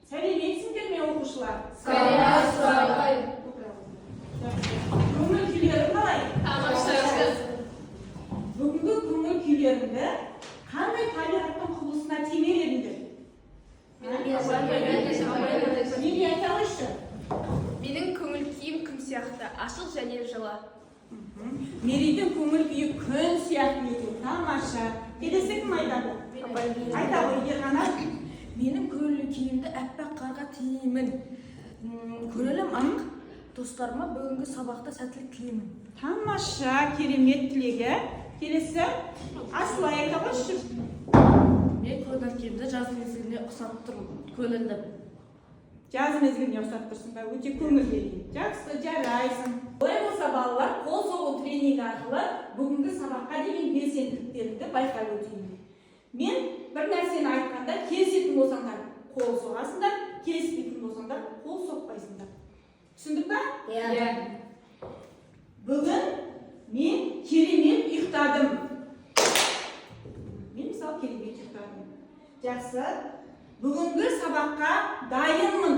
Сәлеметсіңдер ме, оқушылар? Сәлеметсіз, апай. Көңіл күйлерің қалай? Тамаша. Бүгінгі көңіл күйлеріңді қандай табиғаттың құбылысына теңер едіңдер? Неге, айта қойшы. Менің көңіл күйім күн сияқты ашық және жылы. Мерейдің көңіл күйі күн сияқты екен, тамаша. Келесі кім айтады? Айта ғой, Ерқанат. Менің көңіл күйімді аппақ қарға теңеймін. Көңілім ақ, достарыма бүгінгі сабақта сәттілік тілеймін. Тамаша, керемет тілек, иә? Келесі Асылай, айта қойшы. Мен көңіл күйімді жаз мезгіліне ұқсатып тұрмын. Көңілді. Жаз мезгіліне ұқсап тұрсың ба? Өте көңілді екен. Жақсы, жарайсың. Олай болса, балалар, қол соғу тренингі арқылы бүгінгі сабаққа деген белсенділіктеріңді байқап өтейін. Мен бір нәрсені айтқанда, келісетін болсаңдар, қол соғасыңдар, келіспейтін болсаңдар, қол соқпайсыңдар. Түсіндік па? Иә. Бүгін мен керемет ұйықтадым. Мен, мысалы, керемет ұйықтадым. Жақсы. Бүгінгі сабаққа дайынмын.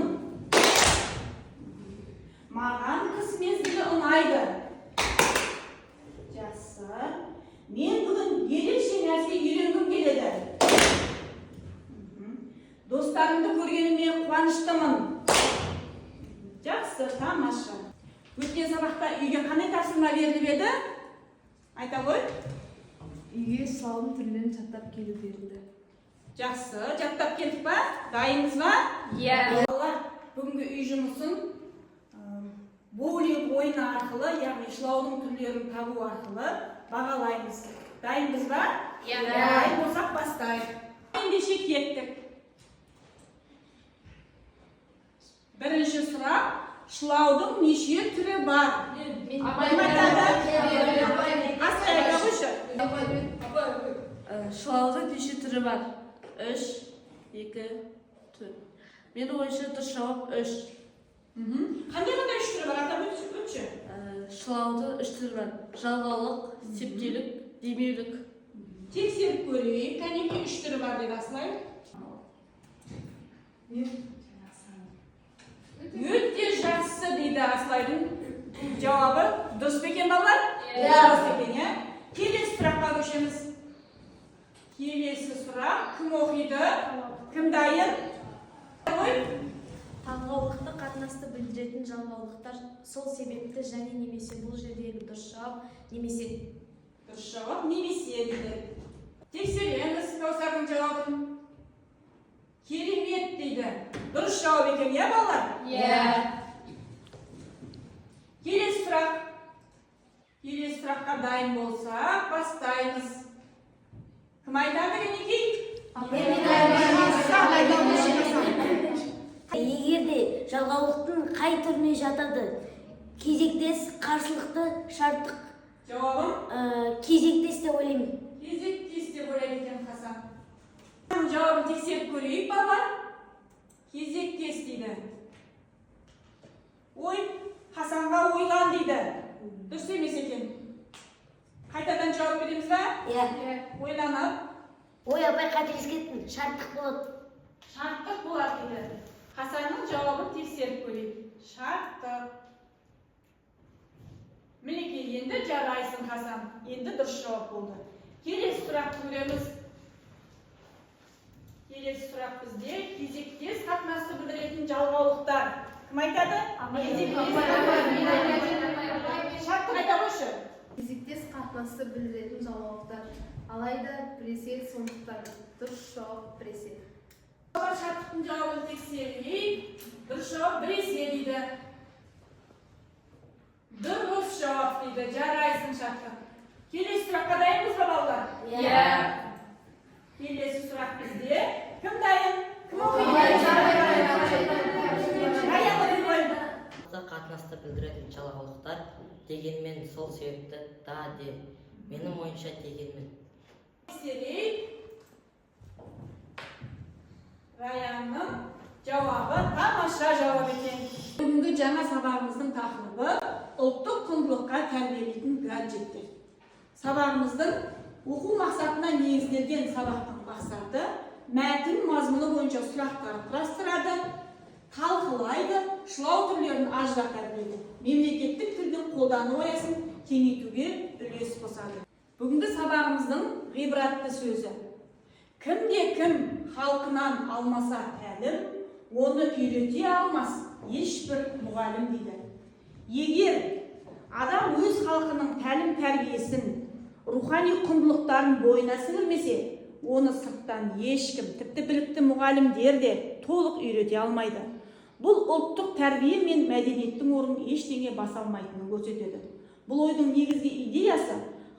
Маған қыс мезгілі ұнайды. Жақсы. Мен бүгін ерекше нәрсе үйренгім келеді. Достарымды көргеніме қуаныштымын. Жақсы, тамаша. Өткен сабақта үйге қандай тапсырма беріліп еді? Айта ғой. Үйге шылаудың түрлерін жаттап келу берілді. Жақсы, жаттап келдік па? Дайынбыз ба? Иә. Балалар, бүгінгі үй жұмысын боулинг ойыны арқылы, яғни шылаудың түрлерін табу арқылы бағалаймыз. Дайынбыз ба? Иә. Дайын болсақ, бастайық. Ендеше кеттік. Бірінші сұрақ: шылаудың неше түрі бар? Кім айтады? Асылай, айта қойшы. Шылаудың неше түрі бар? Үш, екі, төрт. Менің ойымша, дұрыс жауап үш. Қандай, қандай үш түрі бар, атап өтші. Шылаудың үш түрі бар. Жалғаулық, септеулік, демеулік. Тексеріп көрейік. Кәнекей, үш түрі бар деді Асылай. Өте жақсы дейді. Асылайдың жауабы дұрыс па екен, балалар? Иә. Дұрыс екен, иә. Келесі сұраққа көшеміз. Келесі сұрақ кім оқиды? Кім дайын? Ой. Таңғаулықты қатынасты білдіретін жалғаулықтар: сол себепті, және, немесе. Бұл жердегі дұрыс жауап немесе. Дұрыс жауап немесе дейді. Тексереміз Кәусардың жауабын. Керемет дейді. Дұрыс жауап екен, иә, балалар? Иә. Келесі сұрақ. Келесі сұраққа дайын болсақ, бастаймыз. Кім айтады, кәнекей? Асан, айта қойшы, Асан. Егер де жалғаулықтың қай түріне жатады? Кезектес, қарсылықты, шарттық. Жауабым? Кезектес деп ойлаймын. Кезектес деп ойлайды екен Хасан. Жауабын тексеріп көрейік, балалар. Кезектес дейді. Ой, Хасанға ойлан дейді. Дұрыс емес екен. Қайтадан жауап береміз ба? Иә. Ойланып. Ой, апай, қателесіп кеттім, шарттық болады. Шарттық болады дейді. Хасанның жауабын тексеріп көрейік. Шарттық. Мінекей, енді жарайсың, Хасан. Енді дұрыс жауап болды. Келесі сұрақ көреміз. Келесі сұрақ бізде кезектес қатынасты білдіретін жалғаулықтар. Кім айтады? Кезектес. Шарттық, айта қойшы. Кезектес қатынасты білдіретін жалғаулықтар: алайда, біресе, сондықтан. Дұрыс жауап біресе. Балалар, шарттықтың жауабын тексерейік. Дұрыс жауап біресе дейді. Дұрыс жауап дейді. Жарайсың, шарттық. Келесі сұраққа дайынбыз ба, балалар? Иә. Келесі сұрақ бізде. Кім дайын? Кім оқиды? Раян оқи ғой. Қатынасты білдіретін жалғаулықтар: дегенмен, сол себепті, да, де. Менің ойымша, дегенмен. Тексерейік. Раянның жауабы тамаша жауап екен. Бүгінгі жаңа сабағымыздың тақырыбы: ұлттық құндылыққа тәрбиелейтін гаджеттер. Сабағымыздың оқу мақсатына негізделген сабақтың мақсаты: мәтін мазмұны бойынша сұрақтар құрастырады. талқылайды, шылау түрлерін ажырата біледі, мемлекеттік тілдің қолдану аясын кеңейтуге үлес қосады. Бүгінгі сабағымыздың ғибратты сөзі: кімде кім халқынан алмаса тәлім, оны үйрете алмас ешбір мұғалім, дейді. Егер адам өз халқының тәлім тәрбиесін, рухани құндылықтарын бойына сіңірмесе, оны сырттан ешкім, тіпті білікті мұғалімдер де толық үйрете алмайды. Бұл ұлттық тәрбие мен мәдениеттің орнын ештеңе баса алмайтынын көрсетеді. Бұл ойдың негізгі идеясы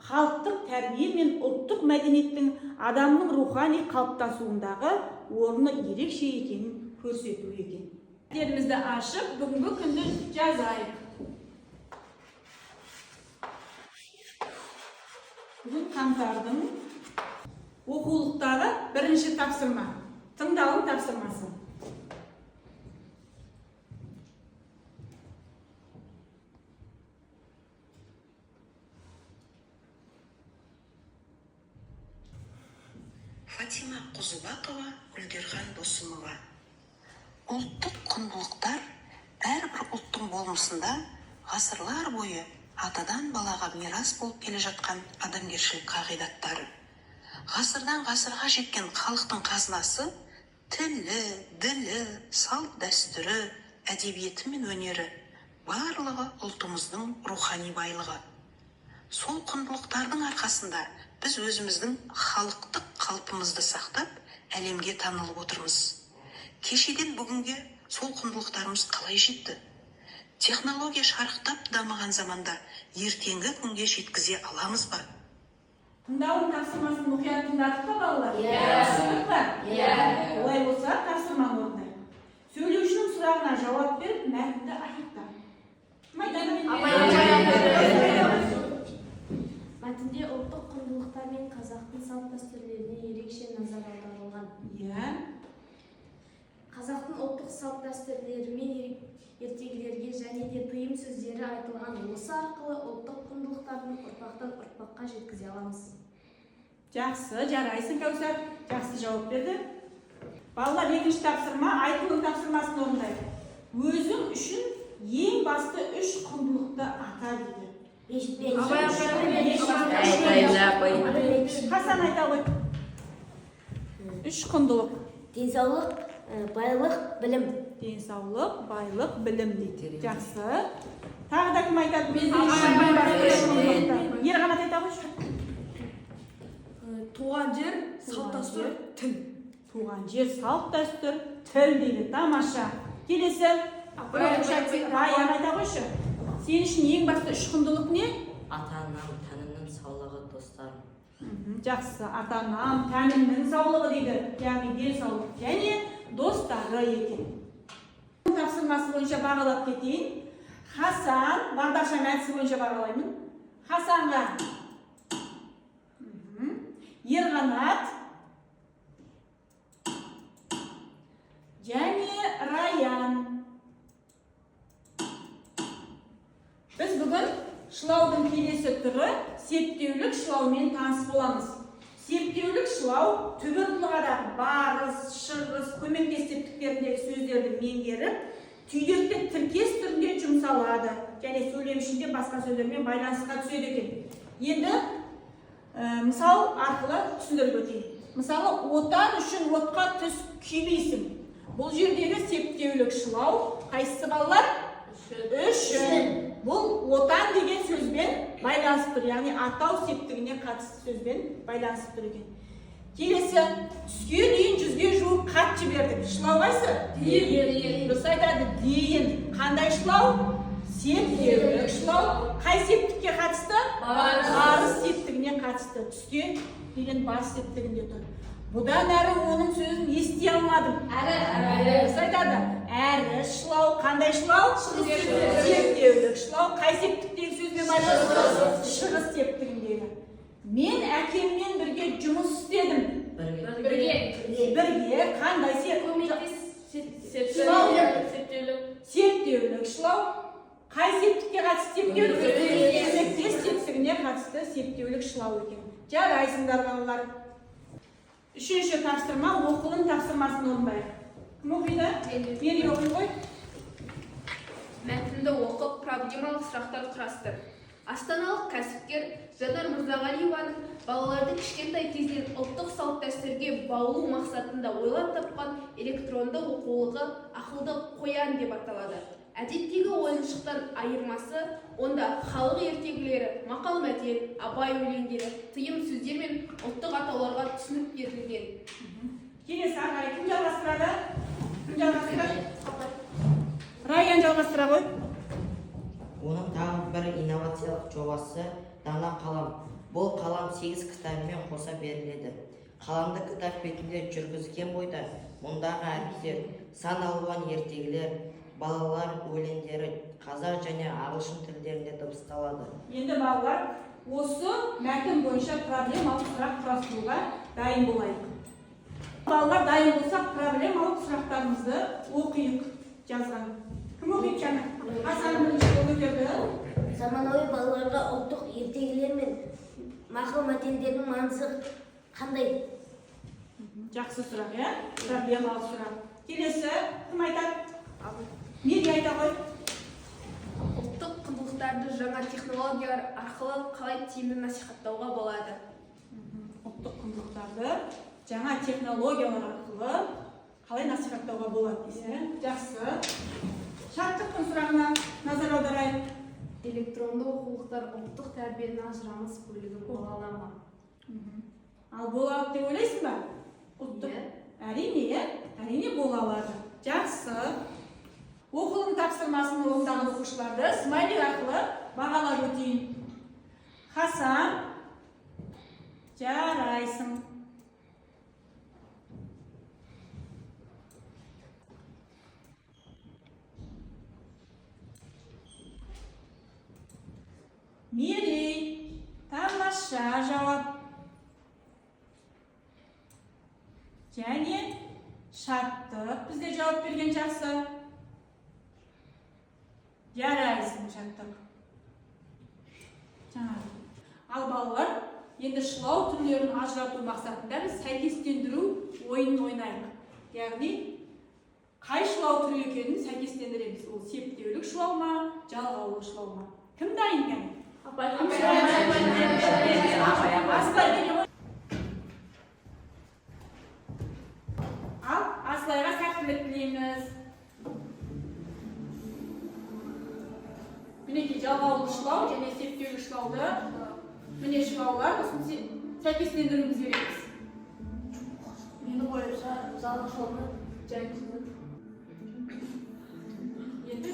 халықтық тәрбие мен ұлттық мәдениеттің адамның рухани қалыптасуындағы орны ерекше екенін көрсету екен. Дәптерімізді ашып, бүгінгі күнді жазайық. Бүгін қаңтардың. Оқулықтағы бірінші тапсырма, тыңдалым тапсырмасы. Фатима Қозыбақова, Гүлдерхан Досымова. Ұлттық құндылықтар – әрбір ұлттың болмысында ғасырлар бойы атадан балаға мирас болып келе жатқан адамгершілік қағидаттары. Ғасырдан ғасырға жеткен халықтың қазынасы – тілі, ділі, салт дәстүрі, әдебиеті мен өнері, барлығы ұлтымыздың рухани байлығы. Сол құндылықтардың арқасында біз өзіміздің халықтық қалпымызды сақтап, әлемге танылып отырмыз. Кешеден бүгінге сол құндылықтарымыз қалай жетті? Технология шарықтап дамыған заманда ертеңгі күнге жеткізе аламыз ба? Тыңдалым тапсырмасын мұқият тыңдадық па, балалар? Иә. Түсіндік па? Иә. Олай болса, тапсырманы орындайық. Сөйлеушінің сұрағына жауап беріп, мәтінді аяқта. Кім айтады? Апай, апай. Мәтінде ұлттық құндылықтар мен қазақтың салт-дәстүрлеріне ерекше назар аударылған. Қазақтың ұлттық салт-дәстүрлері мен ертегілерге және де тыйым сөздері айтылған. Осы арқылы ұлттық құндылықтардың ұрпақтан ұрпаққа жеткізе аламыз. Жақсы, жарайсың, Кәусар. Жақсы жауап берді. Балалар, екінші тапсырма, айтылым тапсырмасын орындайық. Өзің үшін ең басты үш құндылықты ата, дейді. Беш, беш. Апай, апай. Апай. Хасан, айта ғой. Үш құндылық. Денсаулық, байлық, білім. Денсаулық, байлық, білім, дейді. Жақсы. Тағы да кім айтады? Мен. Өзің үшін ең басты үш құндылықты. Ерқанат, айта қойшы. Туған жер, салт дәстүр, тіл. Туған жер, салт дәстүр, тіл, дейді. Тамаша. Келесі. Апай, апай. Раян, айта қойшы. Сен үшін ең басты үш құндылық не? Ата анам, тәнімнің саулығы, достарым. Жақсы. Ата анам, тәнімнің саулығы, дейді, яғни денсаулық және достары екен. Тапсырмасы бойынша бағалап кетейін. Хасан, бағдаршам әдісі бойынша бағалаймын. Хасанға, Ерқанат және Раян. Біз бүгін шылаудың келесі түрі септеулік шылаумен таныс боламыз. Септеулік шылау түбір тұлғадағы барыс, шығыс, көмектес септіктеріндегі сөздерді меңгеріп, түйдекті тіркес түрінде жұмсалады және сөйлем ішінде басқа сөздермен байланысқа түседі екен. Енді мысал арқылы түсіндіріп өтейін. Мысалы, отан үшін отқа түс, күймейсің. Бұл жердегі септеулік шылау қайсысы, балалар? Үшін. Бұл отан деген сөзбен байланысып тұр, яғни атау септігіне қатысты сөзбен байланысып тұр екен. Келесі, түске дейін 100-ге жуық хат жібердік. Шылау қайсы? Дейін. Дұрыс айтады, дейін. Қандай шылау? Септеулік шылау. Қай септікке қатысты? Барыс. Барыс септігіне қатысты. Түске деген барыс септігінде тұр. Бұдан әрі оның сөзін ести алмадым. Әрі. Дұрыс айтады. Әрі шылау. Қандай шылау? Септеулік шылау. Қай септіктегі сөзбен байланысты? Шығыс септігіндегі. Мен әкеммен бірге жұмыс істедім. Бірге. Бірге. Бірге қандай сеп? Көмектес. Шылау. Септеулік. Септеулік шылау. Қай септікке қатысты септеулік? Көмектес септігіне қатысты септеулік шылау екен. Жарайсыңдар, балалар. Үшінші тапсырма, оқылым тапсырмасын орындайық. Кім оқиды? Мерей, оқи ғой. проблемалық сұрақтар құрастыр. Астаналық кәсіпкер Жанар Мырзағалиеваның балаларды кішкентай кезінен ұлттық салт-дәстүрге баулу мақсатында ойлап тапқан электронды оқулығы «Ақылды қоян» деп аталады. Әдеттегі ойыншықтан айырмасы онда халық ертегілері, мақал-мәтел, Абай өлеңдері, тыйым сөздер мен ұлттық атауларға түсінік берілген. Келесі ары қарай кім жалғастырады? Кім жалғастырады? Раян жалғастыра ғой. Оның тағы бір инновациялық жобасы «Дана қалам». Бұл қалам 8 кітабымен қоса беріледі. Қаламды кітап бетінде жүргізген бойда мұндағы әріптер, сан алуан ертегілер, балалар өлеңдері қазақ және ағылшын тілдерінде дыбысталады. Енді, балалар, осы мәтін бойынша проблемалық сұрақ құрастыруға дайын болайық. Балалар, дайын болсақ, проблемалық сұрақтарымызды оқиық жазған. Кім оқиды жаңа? Хасан бірінші қол көтерді. Заманауи балаларға ұлттық ертегілер мен мақал мәтелдердің маңызы қандай? Жақсы сұрақ, иә? Проблемалық сұрақ. Келесі кім айтады? Мерей айта ғой. Ұлттық құндылықтарды жаңа технологиялар арқылы қалай тиімді насихаттауға болады? Ұлттық құндылықтарды жаңа технологиялар арқылы қалай насихаттауға болады дейсің, иә? Жақсы. Шаттықтың сұрағына назар аударайық. Электронды оқулықтар ұлттық тәрбиенің ажырамас бөлігі бола ала ма? Ал бола алады деп ойлайсың ба? Ұлттық Иә. Әрине, иә, әрине, бола алады. Жақсы. Оқылым тапсырмасын орындаған оқушыларды смайлик арқылы бағалап өтейін. Хасан, жарайсың. Мерей, тамаша жауап. Және Шаттық бізде жауап берген, жақсы. Жарайсың, Шаттық. Жаңағы. Ал балалар, енді шылау түрлерін ажырату мақсатында біз сәйкестендіру ойынын ойнайық. Яғни қай шылау түрі екенін сәйкестендіреміз. Ол септеулік шылау ма, жалғаулық шылау ма? Кім дайын екен? Кім Асылай бере ғой. Ал Асылайға сәттілік тілейміз. Мінекей, жалғаулық шылау және септеулік шылауды, міне, шылаулар, осыны сәйкестендіруіміз керекпіз. Менің ойымша, жалғыз жолы жай. Енді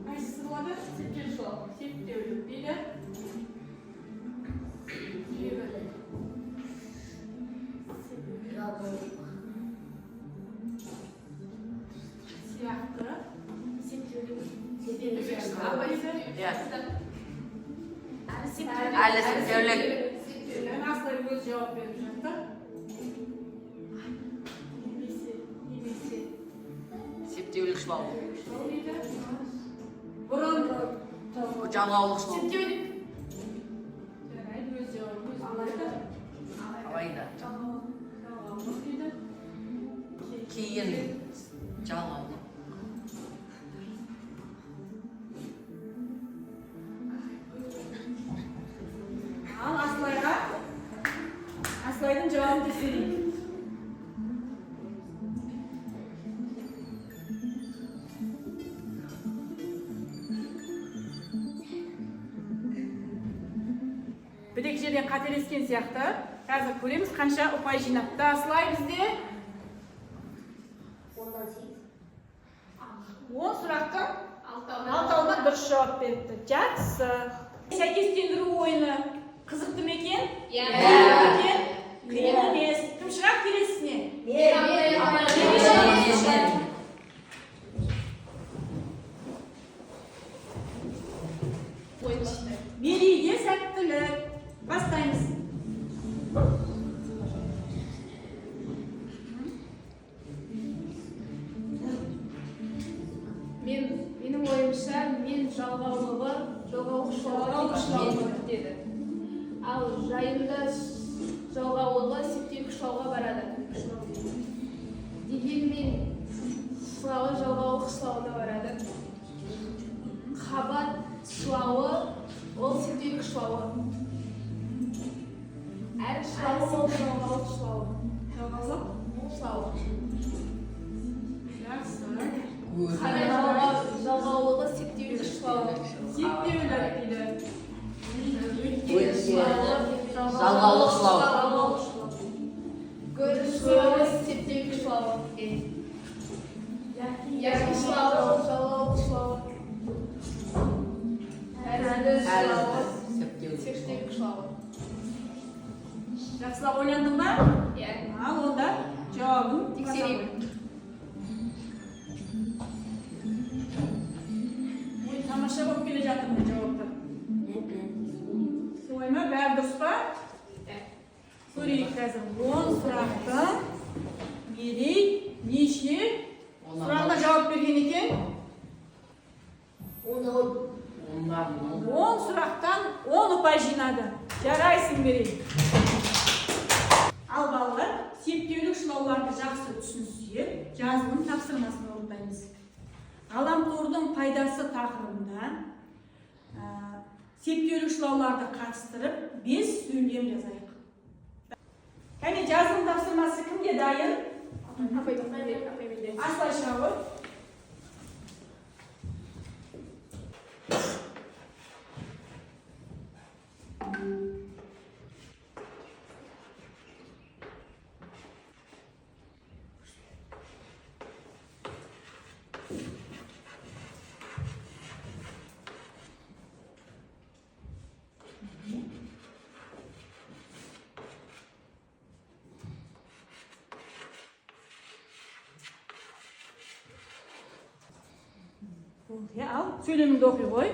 қайсысы болады? Септеулік шылау. Септеулік дейді. Себебі Жалғаулық. Сияқты. Себебі Иә. Әлі септеулік. Жаңа Асылай өзі жауап беріп жатты. Немесе Септеулік шылау. шылау дейді. Бұрын Жалғаулық шылау. Септеулік. Жарайды, өз жауабын өзі берді. Алайда. Жалғаулық дейді. Кейін жалғаулық. Ал Асылайға, Асылайдың жауабын тексерейік. Бір екі жерден қателескен сияқты. Қазір көреміз, қанша ұпай жинапты Асылай бізде. 10-дан 8. 10 сұрақтың алтауына дұрыс жауап беріпті. Жақсы. Сәйкестендіру ойыны қызықты ма екен? Иә. Екен? Қиын емес. Кім шығады келесісіне? Мен. Ойын бастайық. Мерейге сәттілік. Бастаймыз. Менің ойымша, мен жалғаулығы жалғаулық Жалғаулық шылауға шылау. кетеді. Ал жайында жалғаулығы септеулік шылауға барады. Дегенмен шылауы жалғаулық шылауына барады. шылауы. Жалғаулық Шылауы. Жақсы. Қарай жалғаулығы септеулік шылауы. Септеулік дейді. Өйткені шылауы. Жалғаулық шылауы. Жалғаулық шылауы. Гөрі шылауы септеулік шылауы. Яки шылауы жалғаулық шылауы. Тәрізді шылауы Септеулік. септеулік шылауы. Жақсылап ойландың ба? Иә. Ал онда жауабын Тексерейік. Ой, тамаша болып келе жатыр мына жауаптар. Солай ма? Бәрі дұрыс па? Иә. Көрейік қазір. 10 сұрақты Мерей неше сұрағына жауап берген екен? 10. 10 сұрақтан 10 ұпай жинады. Жарайсың, Мерей. Ал балалар, септеулік шылауларды жақсы түсінсек, жазылым тапсырмасын орындаймыз. Ғаламтордың пайдасы тақырыбында септеулік шылауларды қатыстырып 5 сөйлем жазайық. Кәне, жазылым тапсырмасы кімде дайын? Апай, апай менде. Асылай шыға ғой. Болды, иә, ал сөйлеміңді оқи ғой.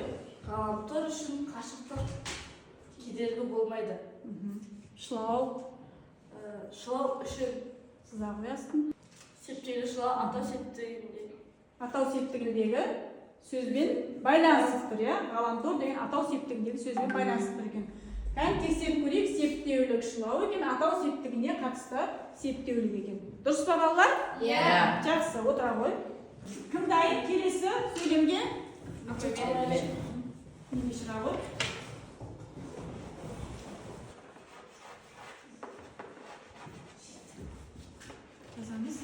Ғаламтор үшін қашықтық кедергі болмайды. Шылау. Шылау үшін Сыза қоясың. Септеулі шылау атау септігінде. Атау септігіндегі сөзбен байланысты тұр, иә? Ғаламтор деген атау септігіндегі сөзбен байланысты тұр екен. Кәне, тексеріп көрейік, септеулік шылау екен, атау септігіне қатысты септеулік екен. Дұрыс па, балалар? Иә. Жақсы, отыра ғой. Кім дайын келесі сөйлемге? Неге шыға ғой? Жазамыз.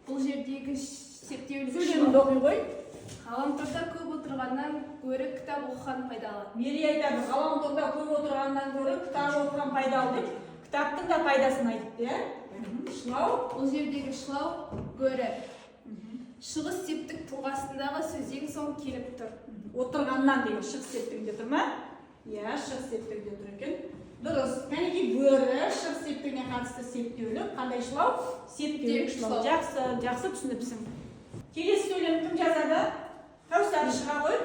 Бұл жердегі септеулік Сөйлеміңді оқи ғой. Ғаламторда көп отырғаннан гөрі кітап оқыған пайдалы. Мерей айтады, ғаламторда көп отырғаннан гөрі кітап оқыған пайдалы деп, кітаптың да пайдасын айтыпты, иә? Шылау. Бұл жердегі шылау гөрі. Шығыс септік тұлғасындағы сөзден соң келіп тұр. Отырғаннан деген шығыс септігінде тұр ма? Иә, шығыс септігінде тұр екен. Дұрыс. Кәнекей, гөрі шығыс септігіне қатысты септеулік қандай шылау? Септеулік шылау. Жақсы, жақсы түсініпсің. Келесі сөйлем кім жазады? Кәусар, шыға ғой.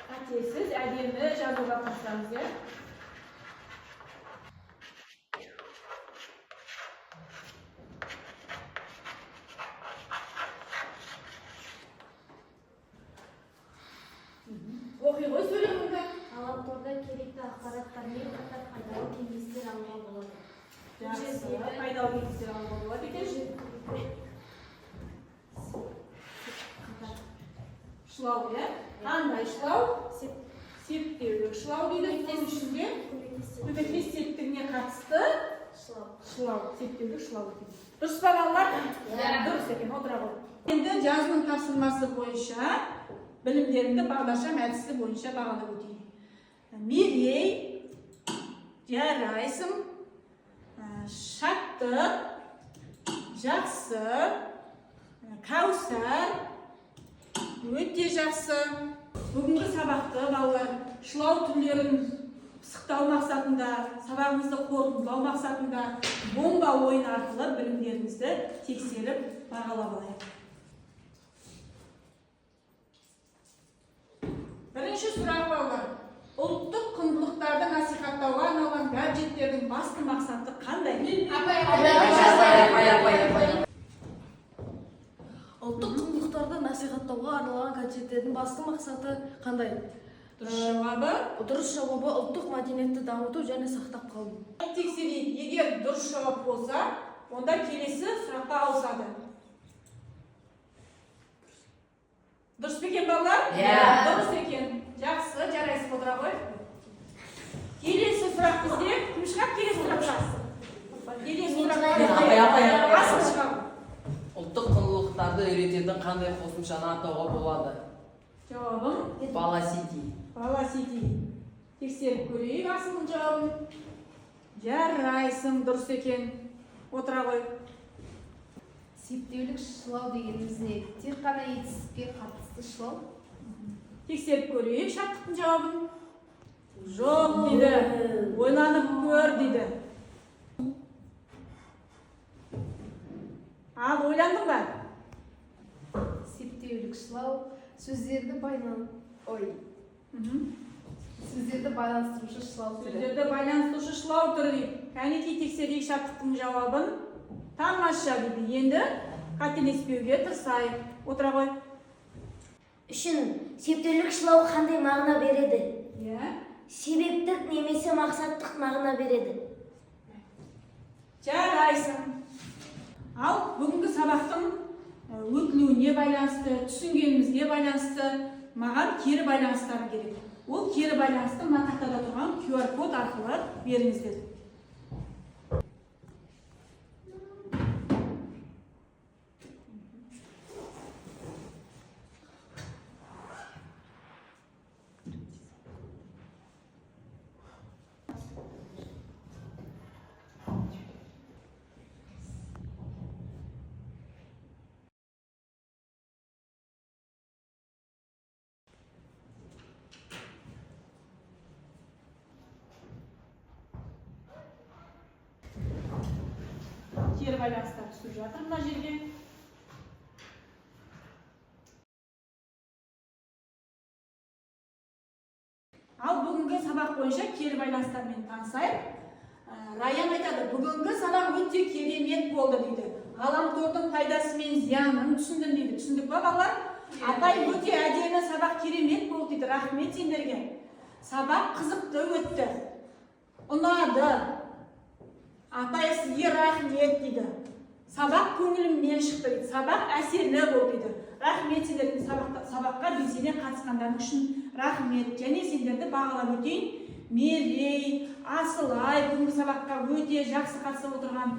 Қатесіз, әдемі жазуға тырысамыз, иә? Оқи ғой сөйлеміңді. Ғаламторда керекті ақпараттармен қатар пайдалы кеңестер алуға болады. Жақсы, пайдалы кеңестер алуға болады екен. Шылау, иә? Қандай шылау? Септеулік шылау дейді. Соның ішінде көмектес септігіне қатысты шылау, септеулік шылау екен. Дұрыс па, балалар? Дұрыс екен, отыра ғой. Енді жазылым тапсырмасы бойынша білімдеріңді бағдаршам әдісі бойынша бағалап өтейін. Мерей, жарайсың, шаттық, жақсы, Кәусар, Өте жақсы. Бүгінгі сабақты, балалар, шылау түрлерін пысықтау мақсатында, сабағымызды қорытындылау мақсатында бомба ойыны арқылы білімдерімізді тексеріп, бағалап алайық. Бірінші сұрақ, балалар. Ұлттық құндылықтарды насихаттауға арналған гаджеттердің басты мақсаты қандай? Апай. Апай, апай, апай. Ұлттық құндылықтарды насихаттауға арналған гаджеттердің басты мақсаты қандай? Дұрыс жауабы? Дұрыс жауабы: ұлттық мәдениетті дамыту және сақтап қалу. Тексерейік. Егер дұрыс жауап болса, онда келесі сұраққа ауысады. Дұрыс па екен, балалар? Иә. Дұрыс екен. Жақсы, жарайсың, отыра ғой. Келесі сұрақ бізде кім шығады келесі сұраққа? Келесі сұраққа Апай, апай, апай. Асыл шығады. Ұлттық құндылықтарды үйрететін қандай қосымшаны атауға болады? Жауабың? Бала Сити. Бала Сити. Тексеріп көрейік Асылдың жауабын. Жарайсың, дұрыс екен. Отыра ғой. Септеулік шылау дегеніміз не? Тек қана етістікке қатысты шылау? Тексеріп көрейік Шаттықтың жауабын. Жоқ дейді. Ойланып көр дейді. Ал ойландың ба? Септеулік шылау сөздерді байлан ой сөздерді байланыстырушы шылау түрі. Сөздерді байланыстырушы шылау түрі дейді. Кәнекей, тексерейік Шаттықтың жауабын. Тамаша дейді. Енді қателеспеуге тырысайық. Отыра ғой. Үшін септеулік шылау қандай мағына береді? Иә. Себептік немесе мақсаттық мағына береді. Жарайсың. Ал бүгінгі сабақтың өтілуіне байланысты, түсінгенімізге байланысты маған кері байланыстар керек. Ол кері байланысты мына тақтада тұрған QR код арқылы беріңіздер. Кері байланыстар түсіп жатыр мына жерге. Ал бүгінгі сабақ бойынша кері байланыстармен танысайық. Раян айтады: бүгінгі сабақ өте керемет болды дейді. Ғаламтордың пайдасы мен зиянын түсіндім дейді. Түсіндік па, балалар? Апай, өте әдемі сабақ, керемет болды дейді. Рахмет сендерге. Сабақ қызықты өтті. Ұнады. Апай, сізге рахмет дейді. Сабақ көңілімнен шықты дейді. Сабақ әсерлі болды дейді. Рахмет сендердің сабаққа белсене қатысқандарың үшін рахмет. Және сендерді бағалап өтейін. Мерей, Асылай, бүгінгі сабаққа өте жақсы қатысып отырған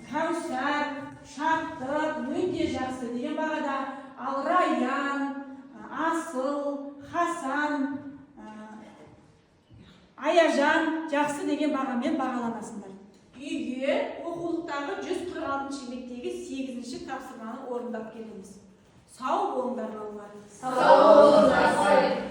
Кәусар, Шаттық өте жақсы деген бағада. Ал Раян, Асыл, Хасан, Аяжан жақсы деген бағамен бағаланасыңдар. Үйге оқулықтағы 146 беттегі 8 тапсырманы орындап келеміз. Сау болыңдар, балалар. Сау болыңыз, апай.